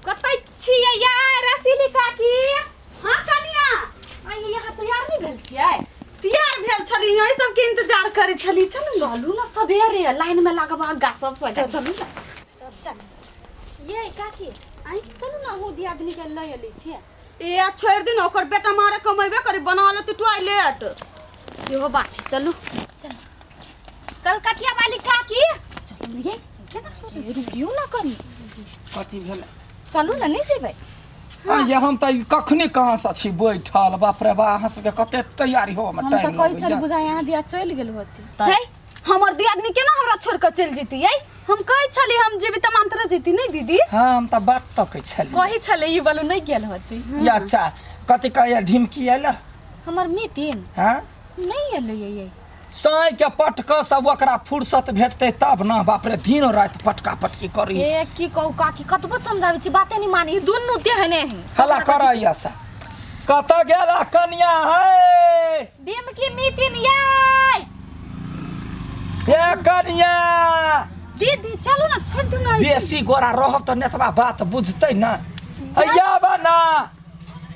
कतै छियै यार रसीली काकी? हाँ कनिया। आइ यहाँ तैयार नहि भेल छियै? तैयार भेल छली, यही सबके इंतजार करै छली। चलू ने। चलू ने, सबेरे लाइन में लागब आगा सबसँ। चल चलू ने। चल चल। ये काकी, आइ चलू ने, अहूँ दियादनी के लऽ एली छियै। ए छोड़ि दिन, ओकर बेटा मारे कमेबे करी, बना लेतै टॉयलेट। सेहो बात है। चलू चल। कलकतिया वाली काकी, चलू ने। ये केना ये, रुकियो ना कनी। कथी भेल? चलू ने, नहि जेबै? आ ये हम तऽ कखने कहाँ से छी बैठल। बाप रे बा, अहाँ सबके कते तैयारी होबे में हम तऽ टाइम कहै छली लगैया। बुझाइ अहाँ दिया चलि गेल होती। हे, हमर दियादनी केना हमरा छोड़ के चलि जेती? यै हम कहै छली हम जेबी तऽ मानतरे जेती नहीं दीदी। हाँ, हम तऽ बात तकै छली। कहै छलै ई बोलू नहि गेल होती। या अच्छा, कथी कहैया ढिमकी आयल? हमर मितिन हाँ नहि एलै। ये साँइ के पटक सब ओकरा फुर्सत भेटतै तब ना। बाप रे, दिन राति पटका पटकी करी। ए की कहू काकी, कतबो समझाबै छी बाते नहि मानी, दुनू तेहने है। हल्ला करैया सा। कतऽ गेला कनिया है? डिमकी मितिन यै। हे कनिया। दीदी चलू ना, छोड़ दू ना। बेसी गोरा रहब तऽ नेतबा बात बुझतै ना। हैया बना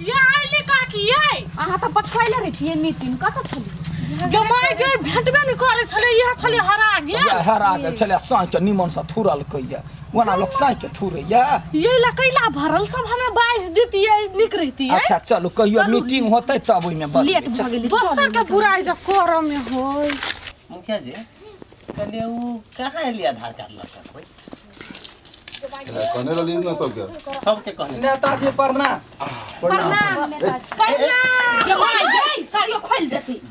ये आइली काकी ये। अहाँ तऽ पछुआइले रहै छियै। मितिन कतऽ छलियै? गे माय गे, भेटबे नहि करै छलै, इएह छलै हरा गेल। वएह हरा गेल छलै। साँइ के निमन से थुरलकैया, ओना लोक साँइ के थुरैया? ये ला कैला भरल सब हमे बाजि दितियै, नीक रहितियै। अच्छा चलू, कहियो चलू। मीटिंग होतै तब ओहिमे बजबै। लेट भऽ गेलै। दोसर के बुराइ जब करऽ मे होय। मुखिया जी, कहलिए उ कहाँ एलियै आधार कार्ड लऽ कऽ कोइ? कहने रहली ना सबके। सबके कहने। नेताजी प्रणाम। प्रणाम नेताजी। प्रणाम। गे माय गे, साड़ियो खोलि देती।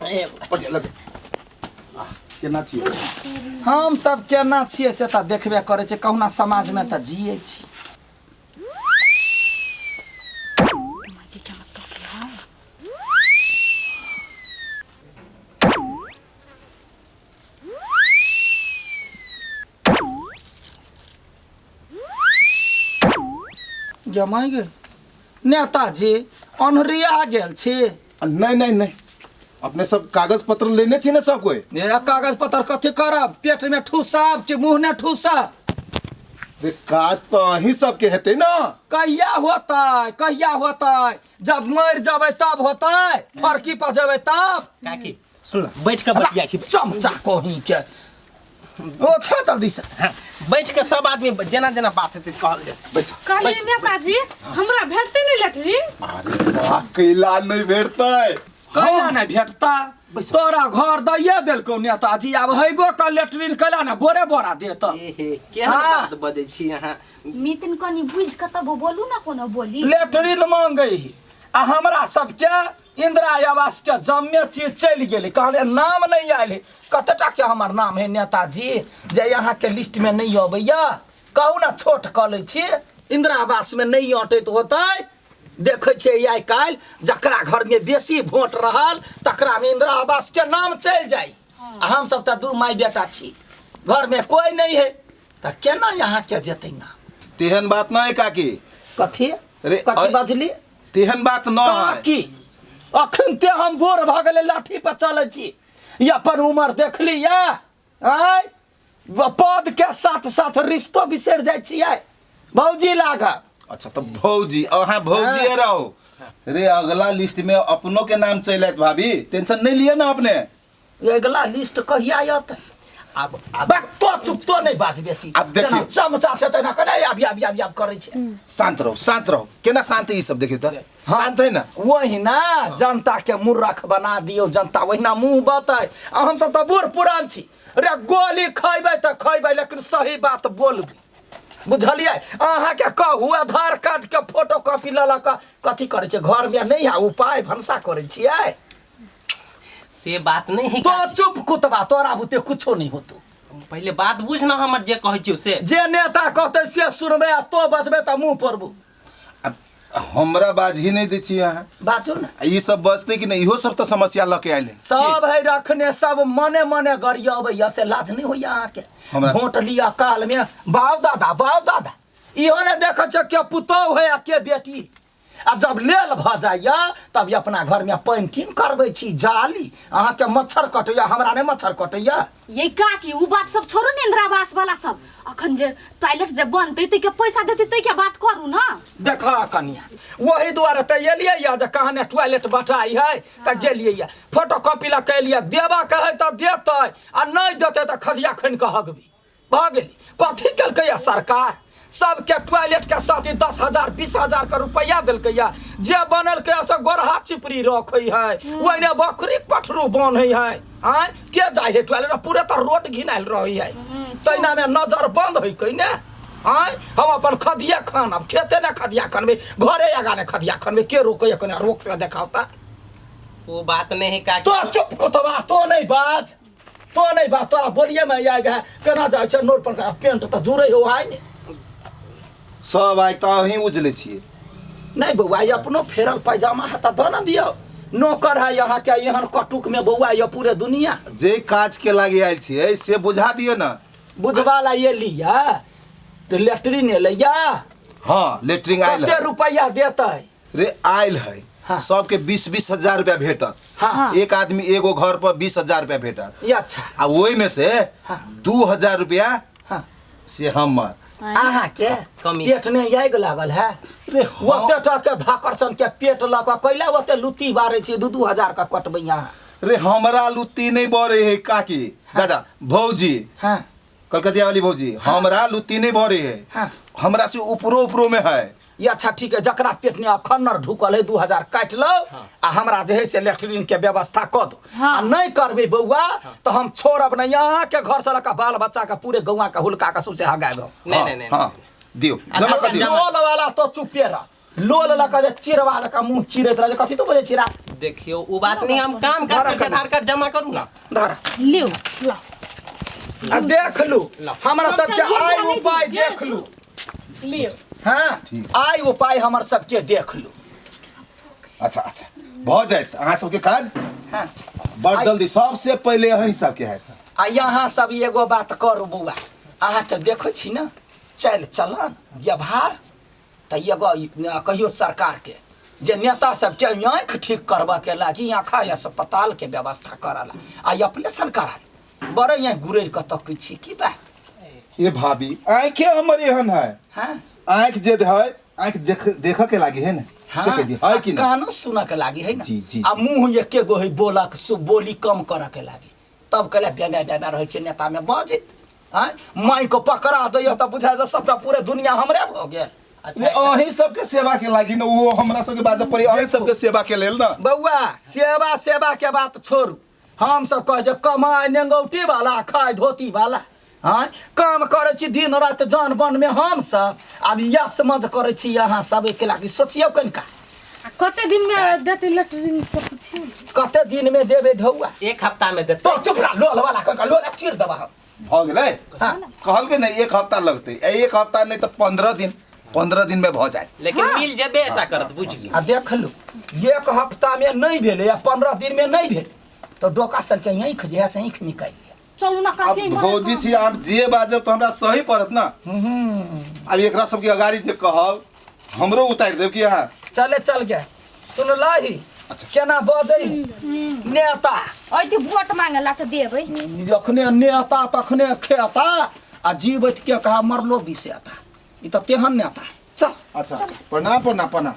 ए, पटिया लग केना छियै? हम सब केना छियै से तऽ देखबे करै छै, कहुना समाजमे तऽ जियै छी। जमाइ गेल नेताजी, अन्हरिया गेल छी। नहीं नहीं नहीं, अपने सब कागज पत्र लेने छी ने सब कोई? ए कागज पत्र कथी करब? पेट में ठूसब कि मुंह ने ठूसब? रे काज तो अहीं सबके हेतै ना। कहिया होतै, कहिया होतै? जब मरि जेबै तब होतै, फरकी पर जेबै तब। काकी सुन, बैठ कऽ बतिया छी। चमचा कहीं के ओ छा, जल्दी से। हाँ, बैठ कऽ सब आदमी जेना जेना बात हेतै कहल जेतै। बैस। कहलियै नेताजी, हमरा भेटतै नहि लेटरिन? अरे वाह, कैला नहीं भेटतै? कैला नहि भेटता? तोरा घर दैये देलकौ नेताजी, आब हैगो के लेटरिन कैला ने बोरे बोरा देत? ए हे, केहन हाँ। बात बजै छी अहाँ? मितिन कनी बुझि कऽ तब बोलू ने, कोनो बोली। लेटरिन मांगै ही आ हमरा सबके इंदिरा आवास के जम्मे चीज चलि गेलै। कहले नाम नहि आयल है। कतेटा के हमर नाम है नेताजी जे अहाँके लिस्टमे नहि अबैया? कहू ने, छोट कऽ लै छी। इंदिरा आवासमे नहि अटैत होतै। देखै छियै आइ काल्हि जकरा घरमे बेसी वोट रहल तकरामे इंदिरा आवासके नाम चलि जाइ, आ हमसब तऽ दू माय बेटा छी, घरमे कोइ नहि है, तऽ केना अहाँके जेतै नाम? तेहन बात नहीं काकी। कथी? अरे, कथी बजली? तेहन बात न है। काकी, अखन ते हम बूढ़ भऽ गेलै, लाठी पर चलै छी। ई अपन उमर देखली या आँय, पद के साथ साथ रिश्तो बिसरि जाइ छियै। भौजी लागब। अच्छा तो भौजी, अहाँ भौजी रहो रे। अगला लिस्ट में अपनों के नाम चलि आयत भाभी, टेंशन नहीं लिए ना अपने। अगला लिस्ट कहिया अयतै? आब आब बक तो चुप, तो नहि बाज बेसी। आब देखियौ। जेना चमचा छै तेना कने आबि आबि आबि आबि करै छै। शांत रहो, शांत रहो। केना शांत? ई सब देखियौ तऽ शांत है ना। ओहिना जनता के मूर्ख बना दियौ, जनता ओहिना मुँह बतै। आ हमसब तऽ बूढ़ पुरान छी रे, गोली खैबै तऽ खैबै, लेकिन सही बात बोलबै, बुझलियै? अहाँके कहू, आधार कार्ड के फोटो कॉपी लऽ लऽ कऽ कथी करै छियै घरमे? नहि है उपाय, भनसा करै छियै? से बात नहीं है तो काकी। चुप कुतबा, तोरा बुते कुछो नहीं होतो। पहिले बात बुझ ना हमर, जे कहै छियौ से। जे नेता कहतै से सुनबै, आ तो बजबै तऽ मुँह पड़बू। अब हमरा बाज ही नहीं दै छी अहाँ। बाजू ने। आ ई सब बजतै कि नहीं? इहो सब तऽ समस्या लऽ के आयल है। सब है रखने, सब मने मने गरियबैया, से लाज नहीं होइया अहाँके? हमरा- वोट लिअ काल में बाप दादा बाप दादा, इहो ने देखै छै के पुतोहु है आ के बेटी। आ जब लेल भऽ जाइया तब ई अपना घरमे पेंटिंग करबै छी जाली। अहाँके मच्छर कटैया, हमरा नहि मच्छर कटैया। ये काकी उ बात सब छोड़ू ने, इंदिरा आवास वाला सब अखन जे टॉयलेट जे बनतै तै के पैसा देतै तै के बात करू ना। देख कनिया, वही दुआरे तऽ एलियै या जे कहने टॉयलेट बटाई है तऽ गेलियै या फोटो कॉपी लऽ के एलियै। देबऽ के है तऽ देतै आ नहि देतै तऽ खदिया खनि कऽ हगबी भऽ गेली। कथी केलकै या सरकार? सबके टॉयलेट के साथ ही 10,000 20,000 के रुपया देलकै या। जे बनेलकै से गोरहा चिपरी रखै है, ओहिने बकरी के पठरू बनै है। आँय के जाइ है टॉयलेट? पूरे तऽ रोड घिनायल रहै है, तहिना में नजर बंद है कहिने। आँय हम अपन खदिया खानब, खेते ने खदिया खनबै, घरे आगा ने खदिया खनबै, के रोकै कने रोक के देखाउ तऽ। वो बात नहीं है काकी। तो चुप कोतबा, तो नहीं बाज, तो नहीं बाज, तोरा बोलिए में आइ गए केना जाइ छै नोर पर पेंट तऽ जुड़ै हो आइ ने। सब आइ तऽ अहीं उजले छियै। नहीं बौआ, ई अपनो फेरल पैजामा है तऽ दऽ ने दियौ। नौकर है यहाँ के एहन कटुक में बौआ ये पूरे दुनिया। जे काज के लागी आयल छियै से बुझा दियौ ने। बुझवा ला ये लिया लेटरिन एलैया। हाँ लेटरिन आयल कते है। रुपया देतै? रे आयल है। हाँ। सबके 20-20 हजार रुपया भेटत। हाँ। एक आदमी एगो घर पर 20,000 रुपया भेटत। ये अच्छा। आ ओहि में से हाँ। 2,000 रुपया हाँ। से हमर। अहाँ के कमीशन। पेट ने आगि लागल है? रे हाँ। ओते टके धाकर सन के पेट लऽ कऽ कैला ओते लुत्ती बारै छी 2-2 हजार के कटबै अहाँ? रे हमरा लुत्ती नहीं बरे है काकी। दादा भौजी। हाँ। कलकतिया वाली भौजी। हाँ। हमरा लुत्ती नहीं बरे है। हाँ। हमरा से ऊपरो ऊपरो में है। ये अच्छा ठीक है, जकरा पेट में अखन्नर ढुकल है 2,000 काटि लो। हाँ। आ हमरा जे है से लेटरिन के व्यवस्था कऽ दो। हाँ। आ नहीं करबै बौआ तो हम छोड़ब नहीं, यहाँ के घर से लऽ बाल बच्चा के पूरे गौआ के हुलका के सबसे हगायब। नहीं, नहीं, नहीं, हाँ, दियो, जमा कर दियो। लोल वाला तो चुपे रह, लोल लऽ कऽ जे चिरवा लऽ कऽ मुँह चिरैत रह, कथी तो बजै छिरा? देखियो वो बात नहीं, हम काम काज करके आधार कार्ड जमा करू ना। धर। लियो। आ देख लू हमरा सबके आइ उपाय देख लू। लियो। हाँ आइ उपाय हमर सबके देख लू। अच्छा अच्छा भऽ जायत अहाँ सबके काज। हाँ। बड़ जल्दी सबसे पहिले अहीं सबके हैत। आ यहाँ सब एगो बात करू बौआ, अहाँके देखै छी ने चालि चलन व्यवहार तऽ एगो कहियो सरकार के जे नेता सबके आँखि ठीक करबऽ के लागी आँखा अस्पताल के व्यवस्था करला आ ऑपरेशन करा बड़े यहाँ गुरेर कऽ तकै छी की बात? ये भाभी आँखे हमर एहन है। हाँ। आँख जे है आँख देख के लागी है ने। हाँ। से कह दी है कि ना? कानो सुनऽ के लागी है ना। जी, जी, आ जी। मुँह एके गो है बोलक सु बोली कम करऽ के लागी तब कहले बेमे बेमे रहै छै नेता में बजैत। आँय माइक पकड़ा दैया तऽ बुझाय जे सबटा पूरे दुनिया हमरे भऽ गेल। अच्छा, अहीं सबके सेवा के लागी न, वो हमरा सबके बाजऽ पड़ी अहीं सबके सेवा के लेल न। बौआ सेवा सेवा के बात छोड़ू, हम सब कहै जे कमाय नेंगौटी वाला खाय धोती वाला। आँय काम करै छी दिन राति जान बन में हम सब, आब इएह समझ करै छी अहाँ सब एहिके लागी सोचियौ कनिका। आ कते दिन में देतै लेटरिन सब पुछियौ ने। कते दिन में देबै ढौआ? एक हफ्ता में देतै। तो चुप रह लोल वाला कनिका लोल चीर देबा हम। भऽ गेलै? हाँ। कहलकै ने 1 हफ्ता लगतै, 1 हफ्ता नहि तऽ 15 दिन, 15 दिन में भऽ जायत। लेकिन मिल जेबे टा करत बुझली। आ देख लू 1 हफ्ता में नहीं भेलै आ 15 दिन में नहीं भेलै तऽ डोका सबके आँखि जे है से आँखि निकालि लिअ। चलू ना काकी, अब भौजी छी आप जे बाजब तऽ हमरा सही पड़त ना। अब एकरा सबके अगाड़ी जे कहब हमरो उतारि देब कि अहाँ? चले चल गए सुनलही अच्छा। केना बजै नेता? अइते वोट मांगला तऽ देबै। जखने नेता तखने खेता आ जीवैत के कहा मरलो बिसेता, ई तऽ तेहन नेता। चल। अच्छा, अच्छा प्रणाम प्रणाम प्रणाम।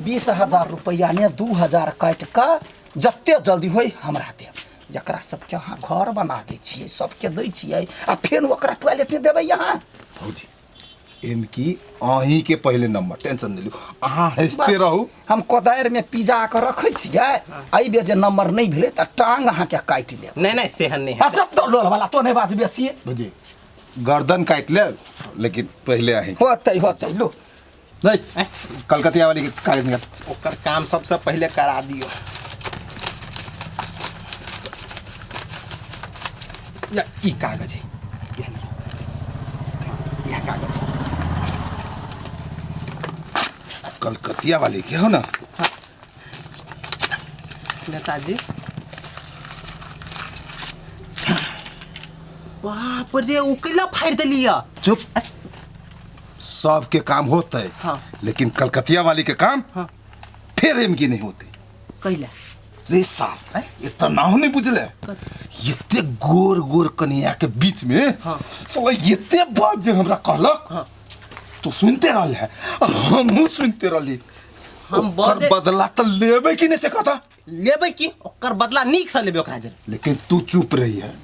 20,000 रुपया ने 2,000 काटि कऽ जते जल्दी होय हमरा देब। जकरा सबके अहाँ घर बना दै छियै सबके दै छियै आ फेर ओकरा टॉयलेट नहि देबै अहाँ? भौजी एम की अहीं के पहले नंबर, टेंशन नहीं लियो, अहाँ हंसते बस, रहू। हम कोदारि में पिजा के रखै छियै, एहि बेर जे नंबर नहीं भेलै तऽ टांग अहाँके काटि लेब। नहीं नहीं सेहन नहीं है। अच्छा तो लोल वाला तो नहीं बात बेसी। भौजी गर्दन काटि लेब लेकिन पहले अहीं। होतै होतै लो। नहीं कलकतिया वाली के कागज निकाल। ओकर काम सबसे पहले करा दियो। या ई कागज है, यह लियो। यह कागज है। कलकतिया वाली के हो ना? हाँ। नेताजी बाप रे, उ कैला फाड़ि देलिया? चुप, सबके काम होते। हाँ। लेकिन कलकतिया वाली के काम हाँ। फिर एम की नहीं होते। कैला? रे साहब, इतना नहीं बुझले, एते गोर गोर कनिया के बीच में। हाँ। साला एते बात जे हमरा कहलक। हाँ। तो सुनते रहल है, हमहूँ सुनते रहली। हम ओकर बदला तो लेबे की नहीं से कहता। लेबै की, ओकर बदला नीक से लेबै ओकरा जरे। लेकिन तू चुप रही है।